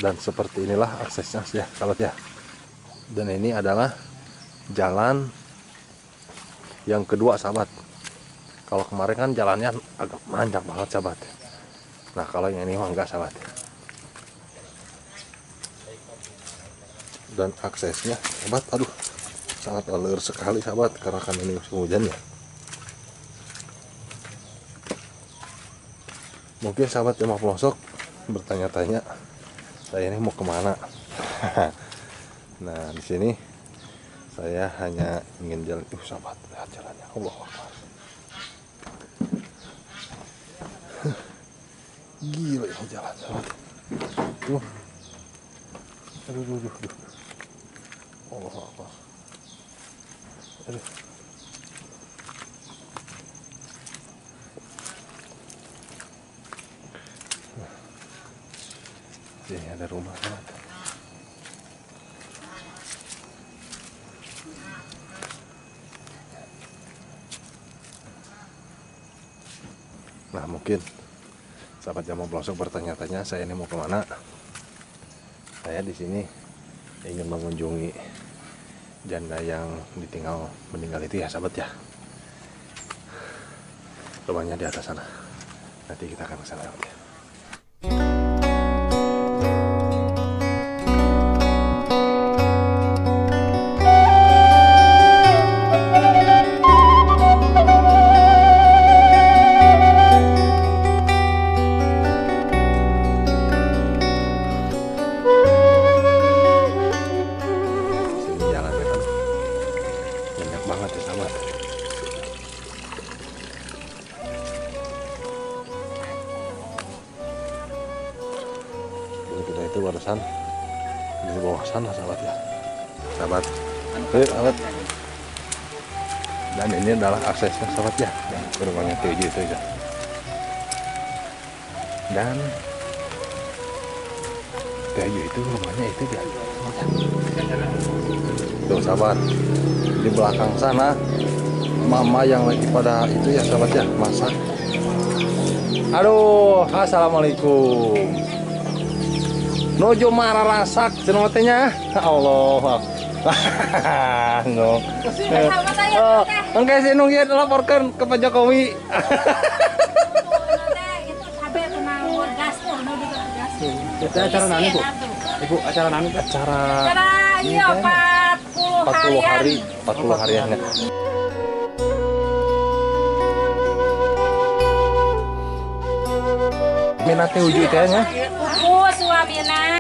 Dan seperti inilah aksesnya ya kalau ya. Dan ini adalah jalan yang kedua sahabat. Kalau kemarin kan jalannya agak manjak banget sahabat. Nah kalau yang ini mah enggak sahabat. Dan aksesnya sahabat, aduh sangat alur sekali sahabat, karena kan ini musim hujan ya. Mungkin sahabat Jambang Plongsok bertanya-tanya, saya ini mau kemana? Nah di sini saya hanya ingin jalan. Sahabat, lihat jalannya, Allah Akbar. Gila ini jalan sahabat. Tuh, aduh, aduh, aduh. Allah Akbar. Aduh. Nah, sini ada rumah sahabat. Nah mungkin sahabat Jambang Plongsok bertanya-tanya, saya ini mau kemana? Saya di sini ingin mengunjungi janda yang ditinggal meninggal itu ya sahabat ya. Rumahnya di atas sana. Nanti kita akan ke sana ya. Kita itu barusan di bawah sana sahabat ya, sahabat. Ayo, sahabat. Dan ini adalah aksesnya sahabat ya, ke rumahnya Tujuh itu ya. Dan Tujuh itu rumahnya itu dia. Tuh sahabat, di belakang sana mama yang lagi pada itu ya sahabat ya, masak. Aduh, assalamualaikum. Nuju mararasak cenah teh nya. Allah. No. Oh, engke si nung ieu laporkeun ke Pak Jokowi. Itu acara nani, Bu? Ibu, acara nani? Acara iya 40 hari, 40 harian. Minate uju teh nya. Oh, suamina.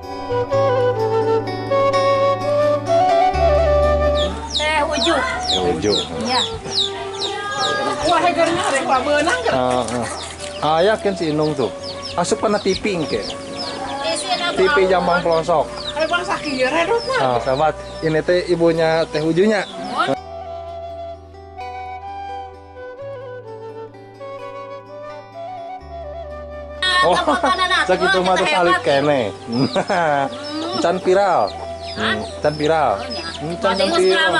Teh uju. Teh uju. Iya. Wah, hegernya rek beunang. Heeh. Ah, yakin si Inung tuh. Asup kana TV engke. TV Jambang Plongsok. Ayo bang sakieu redot mah. Nah, sahabat, ini teh ibunya Teh Ujunya. Oh, sakitu mah teh alit keneh. Can viral. Can viral. Can viral.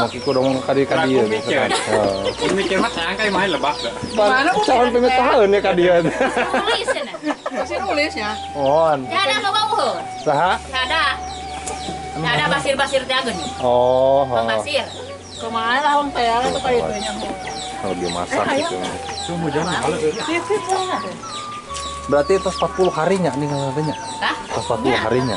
Maki kudu ngomong ka dieu ka dieu. Mikir mah sayang ka imah lebak. Calon pemerintahan ya ka dieu. Nulis cenah. Masih nulis ya. Mohon. Ada loba eueuh. Saha? Ada. Ada basir-basir teh geun. Oh, basir. Kumaha lah wong teh atuh ka ditu nya. Lagi masak gitu. Tuh hujan malah. Berarti itu 40 harinya nih katanya. Hah? 40 harinya.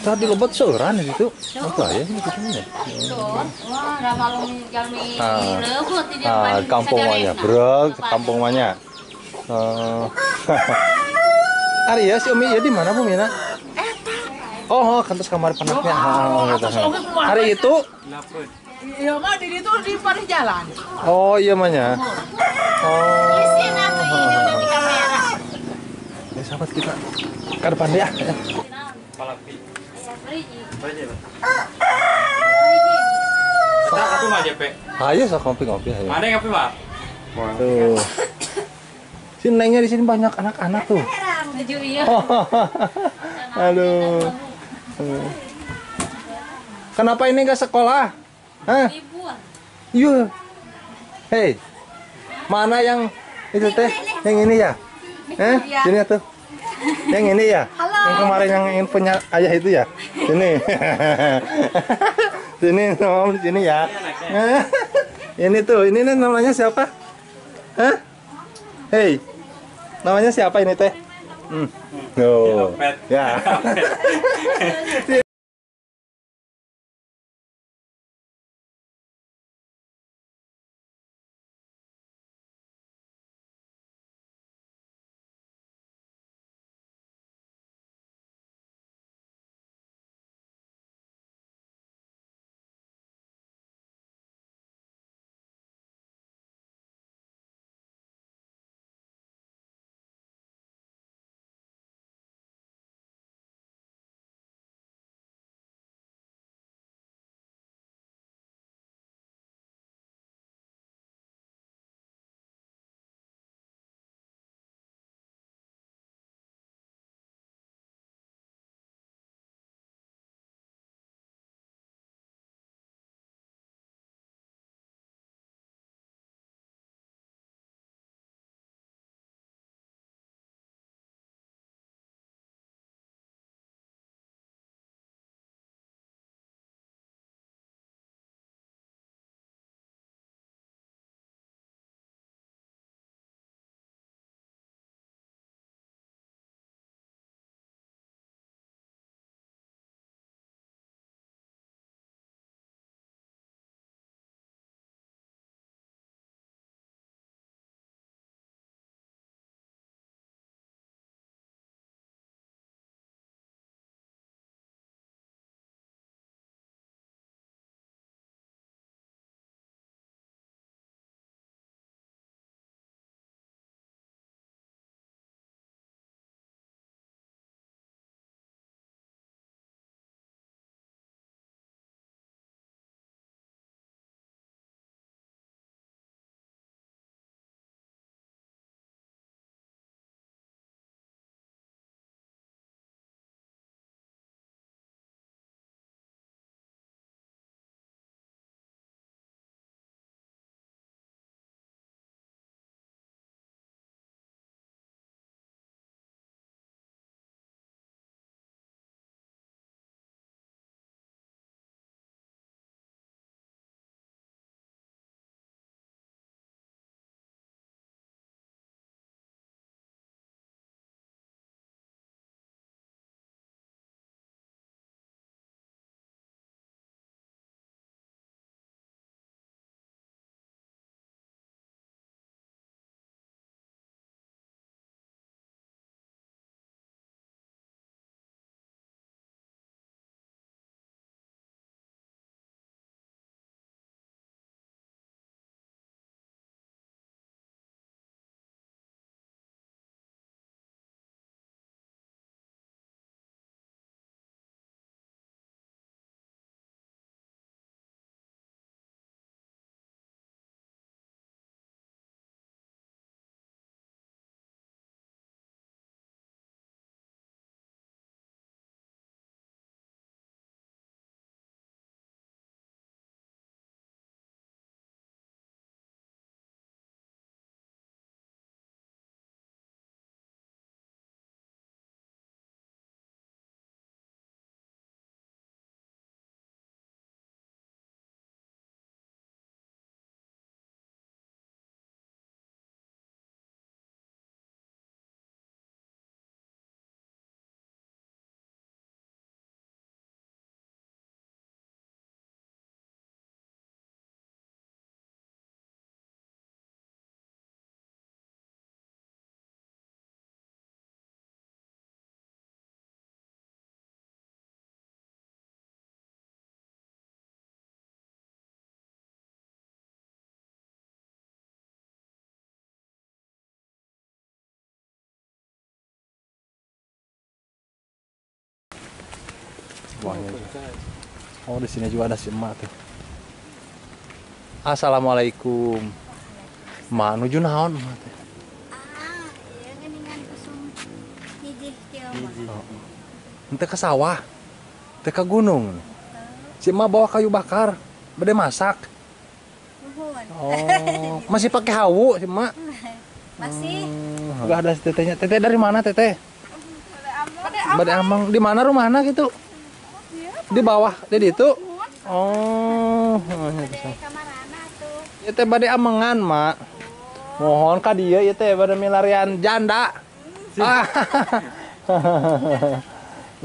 Tadi lebat seuran itu. Apa ya ini kucingnya? Ah, kampung mana? Brek, kampung mana? Ari ya si Umi ya di mana Bu Mina? Oh, kantos kamar penaknya. Hari itu? Iya mah di itu di paling jalan. Oh iya mahnya. Oh. Ya sahabat kita ke depan ya. Aku mah JP. Ayo sok ngopi-ngopi ayo. Mana yang ngopi, Pak? Tuh. Si Nengnya di sini banyak anak-anak tuh. Aduh. Kenapa ini nggak sekolah? Hah? Libur. Iya. Hei. Mana yang itu teh? Yang ini ya? Sini tuh. Yang ini ya? Halo. Yang kemarin yang ingin punya ayah itu ya? Sini. Sini, Om, di sini ya. Ini tuh, ini namanya siapa? Hah? Hey. Namanya siapa ini teh? Oh. Ya. Buahnya juga. Oh, di sini juga ada si emak tuh. Assalamualaikum. Mak nuju naon emak teh? Ah, ieu geuningan usum hiji kieu mah. Henteu ke sawah. Teu ka gunung. Si emak bawa kayu bakar, bade masak. Oh, masih pakai hawu sih, Mak? Masih. Enggak ada si tetehnya. Teteh dari mana, Teteh? Bade Amang. Di mana rumahnya gitu? Di bawah, di itu. Oh, ya teh bade amengan, Mak. Mohon ka dieu ieu teh bade milarian janda.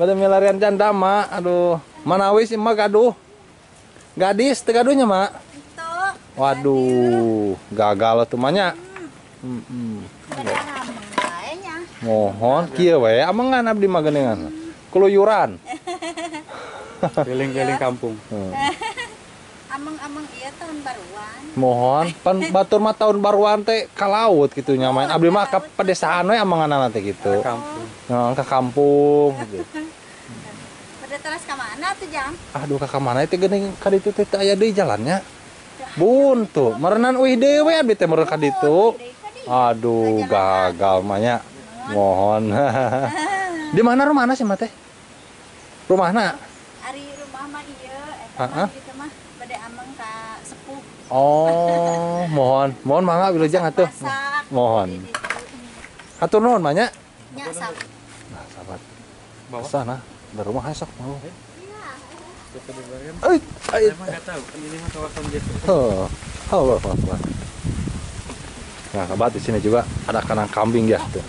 Bade milarian janda, Mak. Aduh, manawi sih Mak gaduh. Gadis teu gaduhnya, Mak? Waduh, gagal atuh mah nya. Mohon kieu we amengan abdi mah geuningan. Keluyuran. Keliling-keliling kampung. Ameng-ameng iya tahun baruan. Mohon, pan batur mah tahun baruan teh ka laut gitu nya main. Abdi mah ka pedesaan we amenganna teh gitu. Kampung. Nah, ka kampung gitu. Pada teras ka mana tuh, Jang? Aduh, ka mana teh geuning ka ditu teh teu aya deui jalannya. Buntu, merenan uih deui we abdi teh meureun ka ditu. Aduh, gagal mah nya. Mohon. Di mana rumahna sih, Mak teh? Rumahna? Ari rumah mah ieu eta mah kitu mah bade ameng ka sepuh. Oh, mohon. Mohon mangga wilujeng atuh. Mohon. Hatur nuhun mah nya. Nya sap. Nah, sahabat. Ke sana, dari rumah esok mau. Iya. Saya mah enggak tahu, kan ini mah kawasan desa. Oh, Allah Akbar. Nah, sahabat di sini juga ada kandang kambing ya tuh.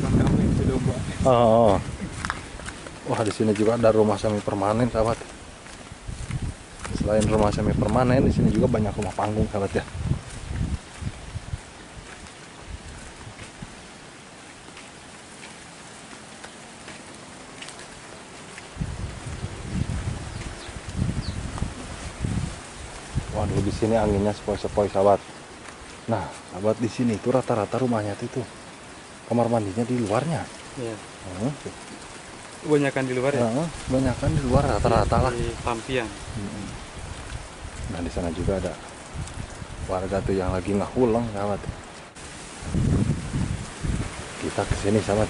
Kambing itu domba. Oh. Wah, di sini juga ada rumah semi permanen, sahabat. Selain rumah semi permanen, di sini juga banyak rumah panggung, sahabat ya. Waduh, di sini anginnya sepoi-sepoi, sahabat. Nah, sahabat di sini itu rata-rata rumahnya itu kamar mandinya di luarnya. Iya. Kebanyakan di luar ya? Kebanyakan di luar rata-rata lah. Di Pampiang. Nah, di sana juga ada warga tuh yang lagi ngahuleng, sahabat. Kita ke sini, sahabat.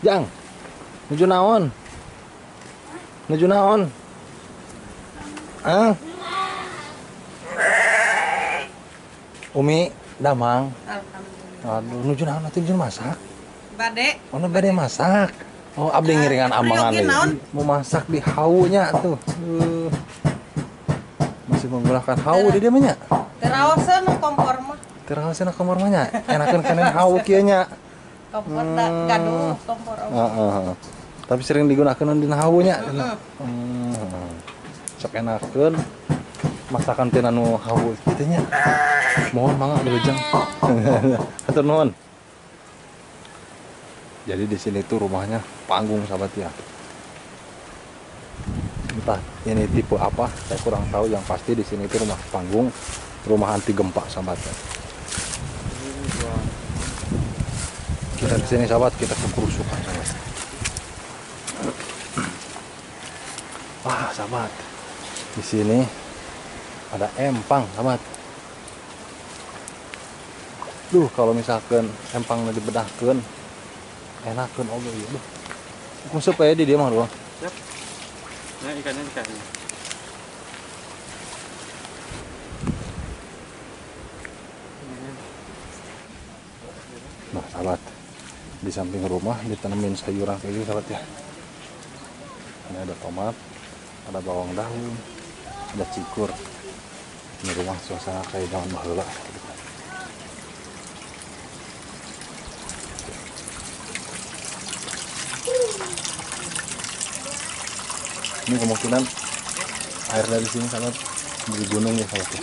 Jang, nuju naon? Nuju naon? Ah? Umi, damang. Aduh, nuju naon atuh nuju masak? Bade. Oh, bade masak. Oh, abdi ngiringan amangan deui. Mau masak di haunya tuh. Masih menggunakan hau di dia mah nya. Teraoseun kompor mah. Teraoseun kompor mah nya. Enakeun kana hau kieu nya. Kompor da gaduh kompor. Heeh. Tapi sering digunakan dina hau nya. Sok enakeun masakan tina nu hau kitu nya. Mohon mangga dilejeng. Hatur nuhun. Jadi di sini tuh rumahnya panggung, sahabat ya. Entah ini tipe apa, saya kurang tahu. Yang pasti di sini itu rumah panggung, rumah anti gempa, sahabat ya. Kita di sini, sahabat, kita ke kerusukan, sahabat. Wah, sahabat, di sini ada empang, sahabat. Duh, kalau misalkan empangnya dibedahkeun, enakeun oge ieu. Duh. Nguseup aya di dieu mah, Bang. Siap. Nah, ikannya dikasih. Nah, sahabat, di samping rumah ditanemin sayuran kayak gitu, sahabat ya. Ini ada tomat, ada bawang daun, ada cikur. Ini rumah suasana kayak zaman baheula. Ini kemungkinan air dari sini, sahabat, dari gunung ya, sahabat ya.